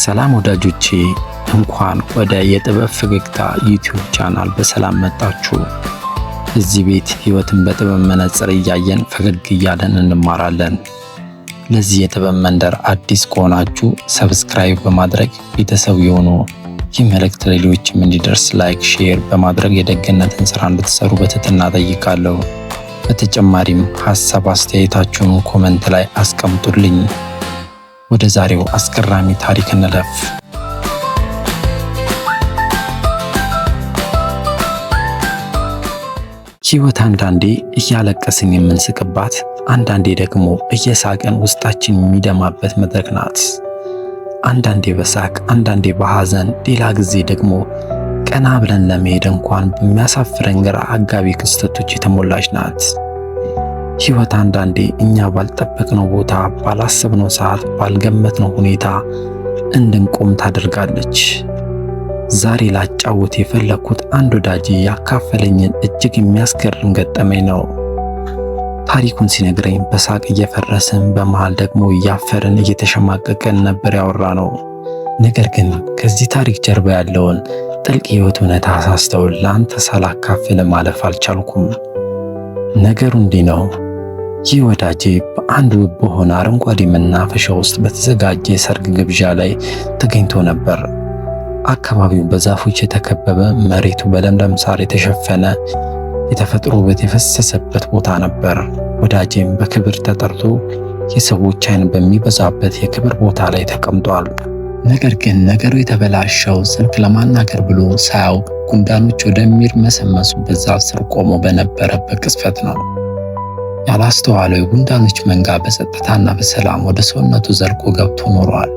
ሰላም ወዳጆቼ፣ እንኳን ወደ የጥበብ ፈገግታ ዩቲዩብ ቻናል በሰላም መጣችሁ። እዚህ ቤት ሕይወትን በጥበብ መነጽር እያየን ፈገግ እያለን እንማራለን። ለዚህ የጥበብ መንደር አዲስ ከሆናችሁ subscribe በማድረግ ቤተሰብ የሆኑ፣ ይህ መልእክት ለሌሎችም እንዲደርስ like፣ share በማድረግ የደግነትን ስራ እንድትሰሩ በትህትና ጠይቃለሁ። በተጨማሪም ሀሳብ አስተያየታችሁን comment ላይ አስቀምጡልኝ። ወደ ዛሬው አስገራሚ ታሪክ እንለፍ። ሕይወት አንዳንዴ እያለቀስን የምንስቅባት፣ አንዳንዴ ደግሞ እየሳቅን ውስጣችን የሚደማበት መድረክ ናት። አንዳንዴ በሳቅ፣ አንዳንዴ በሐዘን፣ ሌላ ጊዜ ደግሞ ቀና ብለን ለመሄድ እንኳን በሚያሳፍረን ግራ አጋቢ ክስተቶች የተሞላች ናት። ሕይወት አንዳንዴ እኛ ባልጠበቅነው ቦታ፣ ባላሰብነው ሰዓት፣ ባልገመትነው ሁኔታ እንድንቆም ታደርጋለች። ዛሬ ላጫውት የፈለግኩት አንድ ወዳጄ ያካፈለኝን እጅግ የሚያስገርም ገጠመኝ ነው። ታሪኩን ሲነግረኝ በሳቅ እየፈረስን በመሃል ደግሞ እያፈርን እየተሸማቀቀን ነበር ያወራነው። ነገር ግን ከዚህ ታሪክ ጀርባ ያለውን ጥልቅ የሕይወት እውነታ ሳስተውል ለአንተ ሳላካፍል ማለፍ አልቻልኩም። ነገሩ እንዲህ ነው። ይህ ወዳጄ በአንድ ውብ በሆነ አረንጓዴ መናፈሻ ውስጥ በተዘጋጀ የሰርግ ግብዣ ላይ ተገኝቶ ነበር። አካባቢው በዛፎች የተከበበ፣ መሬቱ በለምለም ሳር የተሸፈነ፣ የተፈጥሮ ውበት የፈሰሰበት ቦታ ነበር። ወዳጄም በክብር ተጠርቶ የሰዎች ዓይን በሚበዛበት የክብር ቦታ ላይ ተቀምጧል። ነገር ግን ነገሩ የተበላሸው ስልክ ለማናገር ብሎ ሳያውቅ ጉንዳኖች ወደሚርመሰመሱበት ዛፍ ስር ቆሞ በነበረበት ቅጽበት ነው። ያላስተዋለው የጉንዳኖች መንጋ በጸጥታና በሰላም ወደ ሰውነቱ ዘልቆ ገብቶ ኖሯል።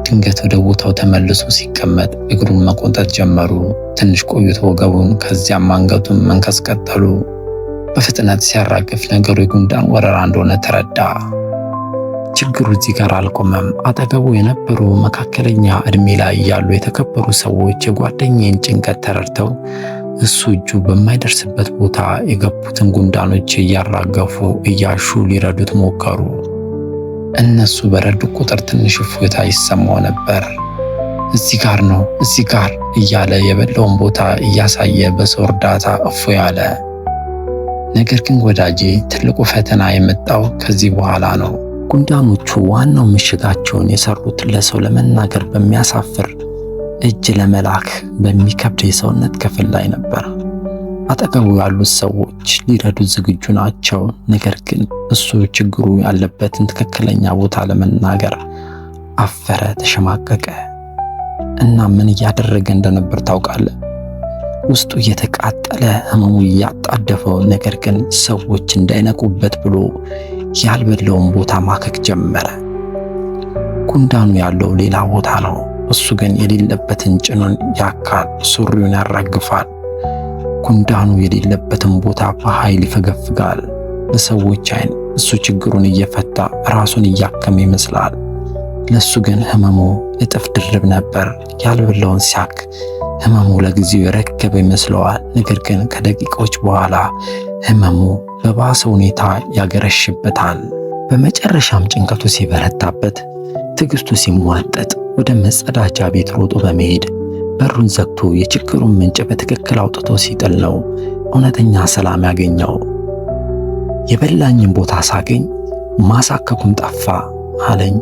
ድንገት ወደ ቦታው ተመልሶ ሲቀመጥ እግሩን መቆንጠጥ ጀመሩ። ትንሽ ቆይቶ ወገቡን፣ ከዚያም አንገቱን መንከስ ቀጠሉ። በፍጥነት ሲያራግፍ ነገሩ የጉንዳን ወረራ እንደሆነ ተረዳ። ችግሩ እዚህ ጋር አልቆመም። አጠገቡ የነበሩ መካከለኛ እድሜ ላይ ያሉ የተከበሩ ሰዎች የጓደኛዬን ጭንቀት ተረድተው እሱ እጁ በማይደርስበት ቦታ የገቡትን ጉንዳኖች እያራገፉ እያሹ ሊረዱት ሞከሩ። እነሱ በረዱ ቁጥር ትንሽ እፎይታ ይሰማው ነበር። እዚህ ጋር ነው፣ እዚህ ጋር እያለ የበላውን ቦታ እያሳየ በሰው እርዳታ እፎይ አለ። ነገር ግን ወዳጄ፣ ትልቁ ፈተና የመጣው ከዚህ በኋላ ነው። ጉንዳኖቹ ዋናው ምሽጋቸውን የሰሩት ለሰው ለመናገር በሚያሳፍር፣ እጅ ለመላክ በሚከብድ የሰውነት ክፍል ላይ ነበር። አጠገቡ ያሉት ሰዎች ሊረዱት ዝግጁ ናቸው። ነገር ግን እሱ ችግሩ ያለበትን ትክክለኛ ቦታ ለመናገር አፈረ፣ ተሸማቀቀ። እና ምን እያደረገ እንደነበር ታውቃለህ? ውስጡ እየተቃጠለ፣ ህመሙ እያጣደፈው፣ ነገር ግን ሰዎች እንዳይነቁበት ብሎ ያልበላውን ቦታ ማከክ ጀመረ። ጉንዳኑ ያለው ሌላ ቦታ ነው። እሱ ግን የሌለበትን ጭኑን ያካል፣ ሱሪውን ያራግፋል። ጉንዳኑ የሌለበትን ቦታ በኃይል ይፈገፍጋል። በሰዎች ዓይን እሱ ችግሩን እየፈታ ራሱን እያከመ ይመስላል። ለሱ ግን ህመሙ እጥፍ ድርብ ነበር። ያልበላውን ሲያክ ህመሙ ለጊዜው የረገበ ይመስለዋል። ነገር ግን ከደቂቃዎች በኋላ ህመሙ በባሰ ሁኔታ ያገረሽበታል። በመጨረሻም ጭንቀቱ ሲበረታበት፣ ትዕግስቱ ሲሟጠጥ ወደ መጸዳጃ ቤት ሮጦ በመሄድ በሩን ዘግቶ የችግሩን ምንጭ በትክክል አውጥቶ ሲጥል ነው እውነተኛ ሰላም ያገኘው። የበላኝን ቦታ ሳገኝ ማሳከኩም ጠፋ አለኝ።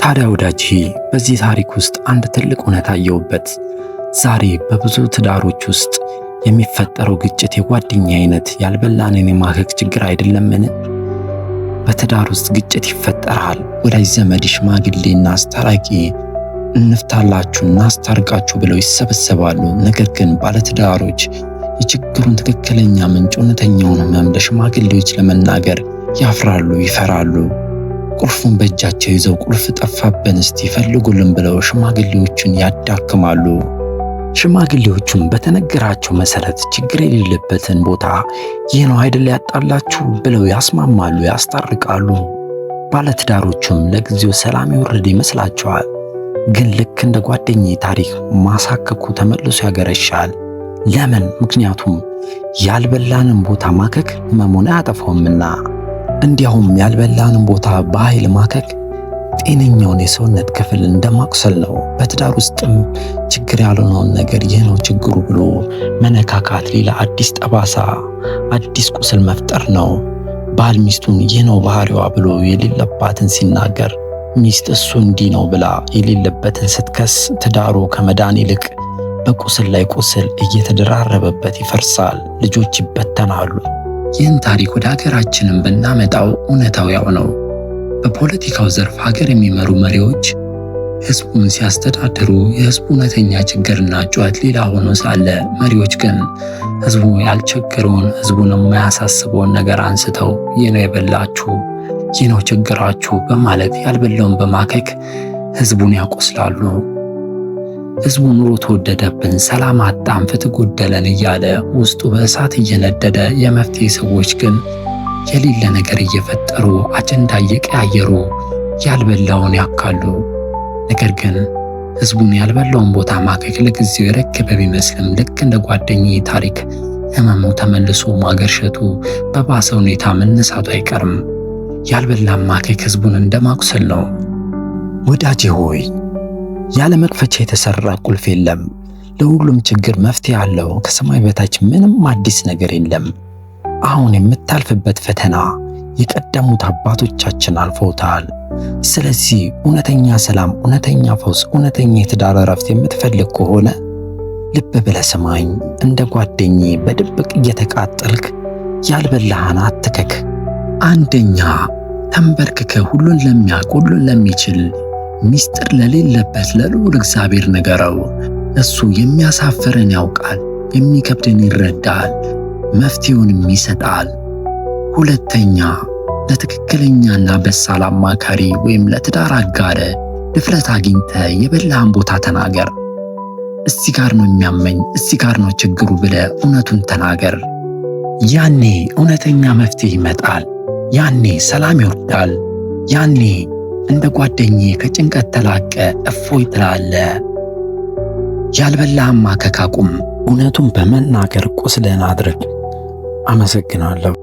ታዲያ ወዳጄ፣ በዚህ ታሪክ ውስጥ አንድ ትልቅ እውነት አየሁበት። ዛሬ በብዙ ትዳሮች ውስጥ የሚፈጠረው ግጭት የጓደኛ አይነት ያልበላንን የማከክ ችግር አይደለምን? በትዳር ውስጥ ግጭት ይፈጠራል። ወዳጅ ዘመድ፣ ሽማግሌና አስታራቂ እንፍታላችሁ እናስታርቃችሁ ብለው ይሰበሰባሉ። ነገር ግን ባለትዳሮች የችግሩን ትክክለኛ ምንጭ፣ እውነተኛውን ሕመም ለሽማግሌዎች ለመናገር ያፍራሉ፣ ይፈራሉ። ቁልፉን በእጃቸው ይዘው ቁልፍ ጠፋብን እስቲ ፈልጉልን ብለው ሽማግሌዎቹን ያዳክማሉ። ሽማግሌዎቹም በተነገራቸው መሰረት ችግር የሌለበትን ቦታ ይህ ነው አይደል ያጣላችሁ ብለው ያስማማሉ፣ ያስታርቃሉ። ባለትዳሮቹም ለጊዜው ሰላም የወረደ ይመስላቸዋል። ግን ልክ እንደ ጓደኛዬ ታሪክ ማሳከኩ ተመልሶ ያገረሻል። ለምን? ምክንያቱም ያልበላንን ቦታ ማከክ ህመሙን አያጠፋውምና። እንዲያውም ያልበላንን ቦታ በኃይል ማከክ ጤነኛውን የሰውነት ክፍል እንደማቁሰል ነው። በትዳር ውስጥም ችግር ያልሆነውን ነገር ይህ ነው ችግሩ ብሎ መነካካት ሌላ አዲስ ጠባሳ፣ አዲስ ቁስል መፍጠር ነው። ባል ሚስቱን ይህ ነው ባህሪዋ ብሎ የሌለባትን ሲናገር፣ ሚስት እሱ እንዲህ ነው ብላ የሌለበትን ስትከስ ትዳሩ ከመዳን ይልቅ በቁስል ላይ ቁስል እየተደራረበበት ይፈርሳል። ልጆች ይበተናሉ። ይህን ታሪክ ወደ ሀገራችንም ብናመጣው እውነታው ያው ነው። በፖለቲካው ዘርፍ ሀገር የሚመሩ መሪዎች ህዝቡን ሲያስተዳድሩ የህዝቡ እውነተኛ ችግርና ጩኸት ሌላ ሆኖ ሳለ፣ መሪዎች ግን ህዝቡ ያልቸገረውን፣ ህዝቡን የማያሳስበውን ነገር አንስተው ይህ ነው የበላችሁ፣ ይህ ነው ችግራችሁ በማለት ያልበላውን በማከክ ህዝቡን ያቆስላሉ። ህዝቡ ኑሮ ተወደደብን፣ ሰላም አጣን፣ ፍትህ ጎደለን እያለ ውስጡ በእሳት እየነደደ፣ የመፍትሄ ሰዎች ግን የሌለ ነገር እየፈጠሩ፣ አጀንዳ እየቀያየሩ ያልበላውን ያካሉ። ነገር ግን ህዝቡን ያልበላውን ቦታ ማከክ ለጊዜው የረገበ ቢመስልም ልክ እንደ ጓደኛዬ ታሪክ ህመሙ ተመልሶ ማገርሸቱ፣ በባሰ ሁኔታ መነሳቱ አይቀርም። ያልበላን ማከክ ህዝቡን እንደማቁሰል ነው። ወዳጄ ሆይ፣ ያለ መክፈቻ የተሰራ ቁልፍ የለም። ለሁሉም ችግር መፍትሄ አለው። ከሰማይ በታች ምንም አዲስ ነገር የለም። አሁን የምታልፍበት ፈተና የቀደሙት አባቶቻችን አልፈውታል። ስለዚህ እውነተኛ ሰላም፣ እውነተኛ ፈውስ፣ እውነተኛ የትዳር እረፍት የምትፈልግ ከሆነ ልብ ብለህ ስማኝ። እንደ ጓደኛዬ በድብቅ እየተቃጠልክ ያልበላህን አትከክ። አንደኛ፣ ተንበርክከህ ሁሉን ለሚያውቅ፣ ሁሉን ለሚችል፣ ሚስጥር ለሌለበት ለልዑል እግዚአብሔር ንገረው። እሱ የሚያሳፍርን ያውቃል፣ የሚከብድን ይረዳል፣ መፍትሄውንም ይሰጣል። ሁለተኛ፣ ለትክክለኛና በሳል አማካሪ ወይም ለትዳር አጋር ድፍረት አግኝተህ የበላህን ቦታ ተናገር። እዚህ ጋር ነው የሚያመኝ፣ እዚህ ጋር ነው ችግሩ ብለህ እውነቱን ተናገር። ያኔ እውነተኛ መፍትሄ ይመጣል። ያኔ ሰላም ይወርዳል። ያኔ እንደ ጓደኛዬ ከጭንቀት ተላቀህ እፎይ ትላለህ። ያልበላህን ማከክ አቁም። እውነቱን በመናገር ቁስልህን አድርግ። አመሰግናለሁ።